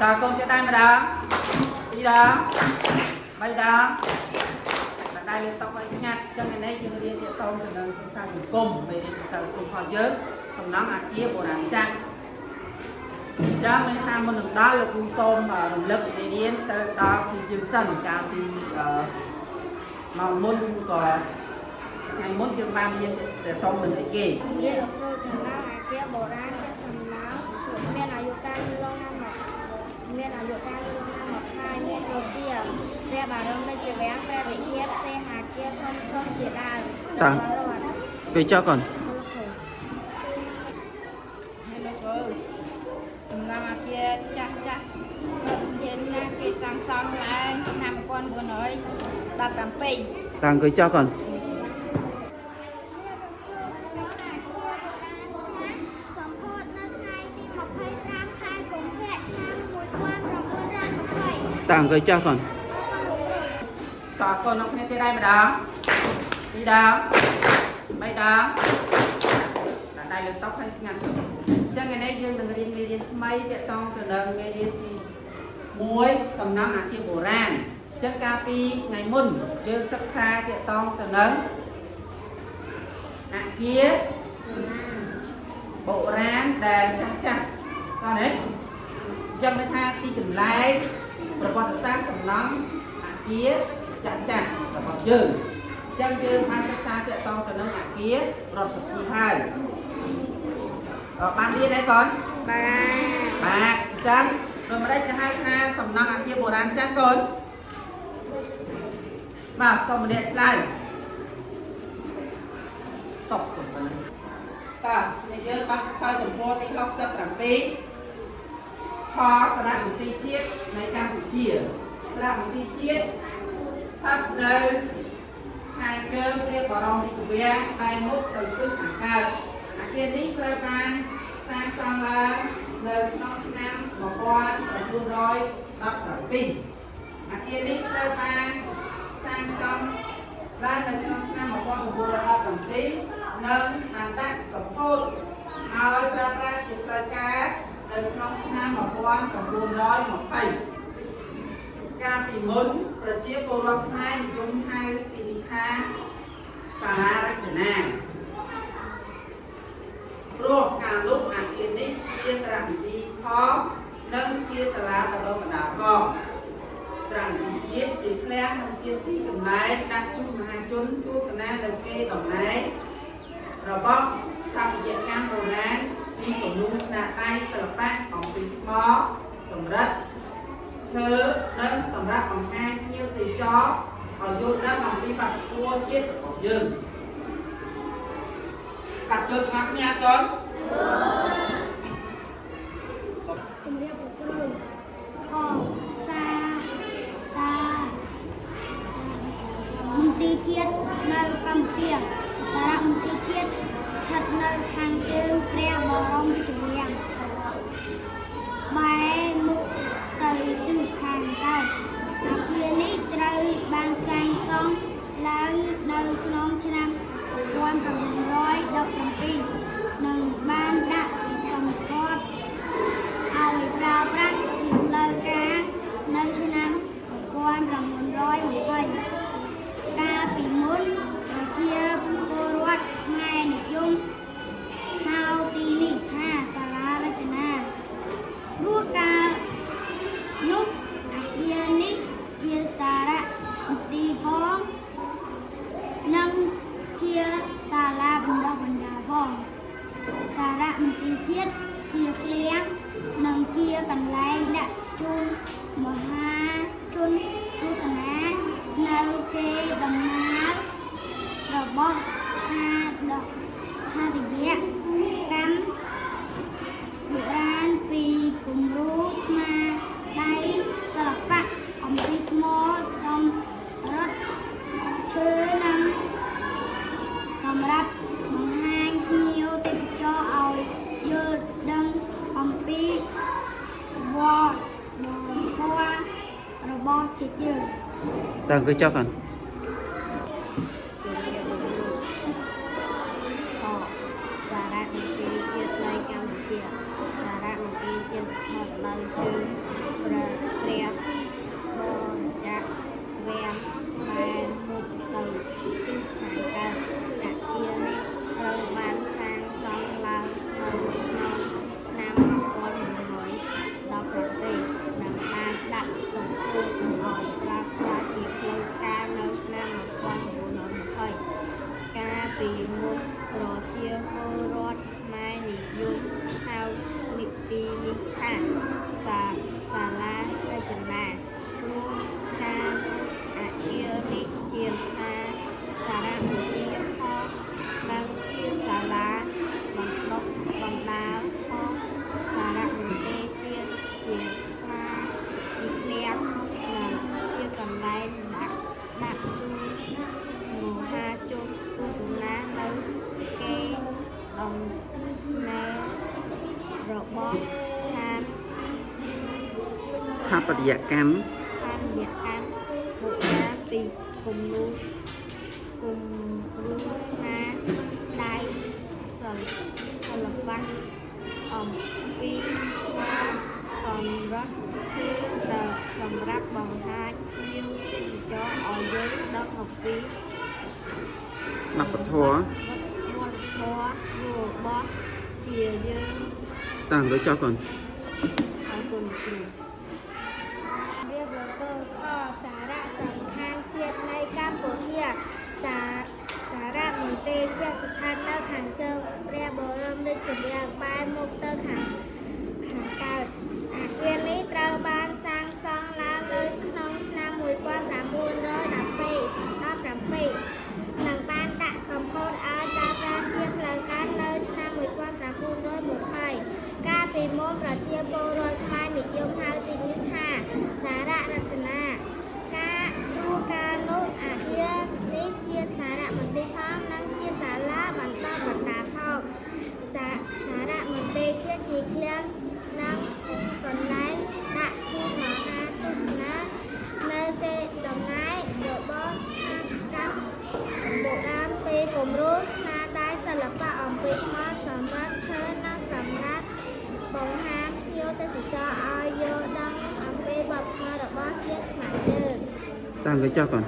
តើកូនគេដែរម្ដងពីរដងបីដងដាក់ដៃលើតុឲ្យស្ងាត់អញ្ចឹងថ្ងៃនេះយើងរៀនទាក់ទងទៅនឹងសិក្សាសង្គមមេរៀនសិក្សាសង្គមរបស់យើងសំណង់អាគារបុរាណចាស់អញ្ចឹងមានថាមុននឹងដល់លោកគ្រូសូមរំលឹកមេរៀនទៅដល់ពីយើងសិនកាលពីអឺម៉ោងមុនក៏ថ្ងៃមុនយើងបានរៀនទាក់ទងនឹងអីគេ ជំរាបលោកគ្រូសំណង់អាគារបុរាណចាស់សំណង់មានអាយុកាលយូរលង់ណាស់មកមានអាយុកាលយូរលង់ណាស់មកហើយមានដូចជាព្រះបារមីជាវាំងព្រះវិហារផ្ទះអាគារធំធំជាដើម តើ គេចុះកូន លោកគ្រូ ហើយលោកគ្រូសំណង់អាគារចាស់ចាស់ធានណាគេសាងសង់ឡើងឆ្នាំ1917 តើអង្គុយចុះកូន សម្ពោធនៅថ្ងៃទី25ខែកុម្ភៈឆ្នាំ1920 តើអង្គុយចុះកូនតើកូននៅគ្នាគេដែរម្ដងពីរដងបីដងដាក់ដៃលើតុឲ្យស្ងាត់អញ្ចឹងថ្ងៃនេះយើងនឹងរៀនមេរៀនថ្មីទាក់ទងទៅនឹងមេរៀនទី1សំណង់អាគារបុរាណអញ្ចឹងកាលពីថ្ងៃមុនយើងសិក្សាទាក់ទងទៅនឹងអាគារបុរាណដែលចាស់ចាស់តោះនេះអញ្ចឹងន័យថាទីកន្លែងប្រវត្តិសាស្ត្រសំណង់អាគារចាស់ចាស់របស់យើងអញ្ចឹងយើងបានសិក្សាទាក់ទងទៅនឹងអាគាររដ្ឋសភាហើយអឺបានរៀនអីកូន បាទ បាទអញ្ចឹងដូចម្ដេចគេហៅថាសំណង់អាគារបុរាណចាស់កូនបាទសូមម្នាក់ឆ្លើយ stop កូនប៉ុណ្ណឹងតើនេះយើងបានស្គាល់ទំព័រទី67ខសារមន្ទីរជាតិនៃកម្ពុជាសារមន្ទីរជាតិស្ថិតនៅខាងជើងព្រះបរមរាជវាំងបែរមុខទៅទិសខាងកើតអាគារនេះត្រូវបានសាងសង់ឡើងនៅក្នុងឆ្នាំ1917អាគារនេះត្រូវបានសាងសង់ឡើងនៅក្នុងឆ្នាំ1917និងបានដាក់សម្ពោធឲ្យប្រើប្រាស់ជាផ្លូវការនៅក្នុងឆ្នាំ1920កាលពីមុនប្រជាពលរដ្ឋខ្មែរនិយមហៅទីនេះថាសាលារចនាព្រោះការលុបអាគារនេះជាសារមន្ទីរផងនិងជាសាលាបណ្ដុះបណ្ដាលផងសារមន្ទីរជាតិជាឃ្លាំងនិងជាទីកន្លែងដាក់ជូនមហាជនទស្សនានៅគេតំណែងរបស់ស្ថាបត្យកម្មបុរាណពីគំនូរស្នាដៃសិល្បៈអំពីថ្មសម្រិត ឈើនិងសម្រាប់បង្ហាញភ្ញៀវទេសចរឲ្យយល់ដឹងអំពីវប្បធម៌ជាតិរបស់យើងស្ដាប់ចូលទាំងអស់គ្នាកូន ជំរាបលោកគ្រូខសាសាមន្ទីរជាតិនៅកម្ពុជាសារមន្ទីរជាតិស្ថិតនៅខាងជើងព្រះបរមរាជវាំងបែរមុខទៅទិសខាងកើតអាគារនេះត្រូវបានសាងសង់ឡើងនៅក្នុងឆ្នាំ1917និងបានដាក់សម្ពោធ ឲ្យប្រើប្រាស់ជាផ្លូវការនៅឆ្នាំ1920កាលពីមុនប្រជាពលរដ្ឋខ្មែរនិយមហៅទីនេះថាសាលារចនាព្រោះកាលនោះអាគារនេះជាសារមន្ទីរផងនិងជាសាលាបណ្ដុះបណ្ដាលផង សារមន្ទីរជាតិជាឃ្លាំងនិងជាកន្លែងដាក់ជូនមហាជនទស្សនានៅគេដំណើររបស់ស្ថាបស្ថាបត្យកម្មបុរាណពីគំរូស្នាដៃសិល្បៈអំពីថ្មសម្រិតឈើនិង សម្រាប់បង្ហាញភ្ញៀវទេសចរឲ្យយល់ដឹងអំពីវប្បធម៌របស់ជាតិយើង តើអង្គុយចុះកូន ជំរាបលោកគ្រូខសារមន្ទីរជាតិនៃកម្ពុជាសារមន្ទីរជាតិស្ថិតនៅជើង ព្រះព្រះបរិច្ចាគវាំងបែរមុខទៅទិសខាងកើតអគារនេះត្រូវបានសាងសង់ឡើងនៅក្នុងឆ្នាំ1917និងបានដាក់សម្ពោធឲ្យប្រើប្រាស់ជាផ្លូវការនៅឆ្នាំ1920កាលពីមុនប្រជាពលរដ្ឋខ្មែរនិយមហៅនិទីនេះថាសាសាលារចនាព្រោះកាលនោះអគារនេះជាសាសារមន្ទីរផងនិងជាសាលាបណ្ដុះបណ្ដាលផងសារមន្ទីរជាតិជាខ្លាជាឃ្លាំងនិងជាកន្លែងដាក់ដាក់ជូនមហាជនទស្សនានៅគេដំណើររបស់ឋាន ស្ថាបត្យកម្ម ស្ថាបត្យកម្មបុរាណពីគំនូគំរូស្នាដៃសិល្សិល្បៈអំពីថ្មសម្រាប់ឈើទៅសម្រាប់បង្ហាញភ្ញៀវទេសចរឲ្យយល់ដឹងអំពី វប្បធម៌ វប្បធម៌របស់ជាយើង តើអង្គុយចុះកូន អរគុណគ្រូ រៀបលោកូខសារៈសំខាន់ជាតិនៃកម្ពុជាសាសារៈមន្ទីរជាតិស្ថិតនៅខាងជើងព្រះបរមរាជវាំងបែរមុខទៅខាងខាងកើតអគារនេះត្រូវបានសាងសង់ឡើងនៅក្នុងឆ្នាំ1912 17និងបានដាក់សម្ពោធឲ្យប្រើប្រាស់ជាផ្លូវការនៅឆ្នាំ1920កាលពីមុនប្រជាពលរដ្ឋខ្មែរនិយមហៅទីនេះថាសារៈរចនាការព្រោះកាលនោះអគារនេះជាសារមន្ទីរផងនិងជាសាលាបន្តបណ្ដាផងសាសារមន្ទីរជាតិជាឃ្លាំងនិងកន្លែងដាក់ជូនមហាទស្សនានៅគេចំណែករបស់ស្ថាបត្យកម្មបុរាណពីគំរូស្នាដៃសិល្បៈអំពីថ្មសម្រាប់ឈើនិងសម្រាប់បង្ហាញភ្ញៀវទេសចរឲ្យយល់ដឹងអំពីវប្បធម៌របស់ជាតិខ្មែរយើង តើអង្គុយចុះកូន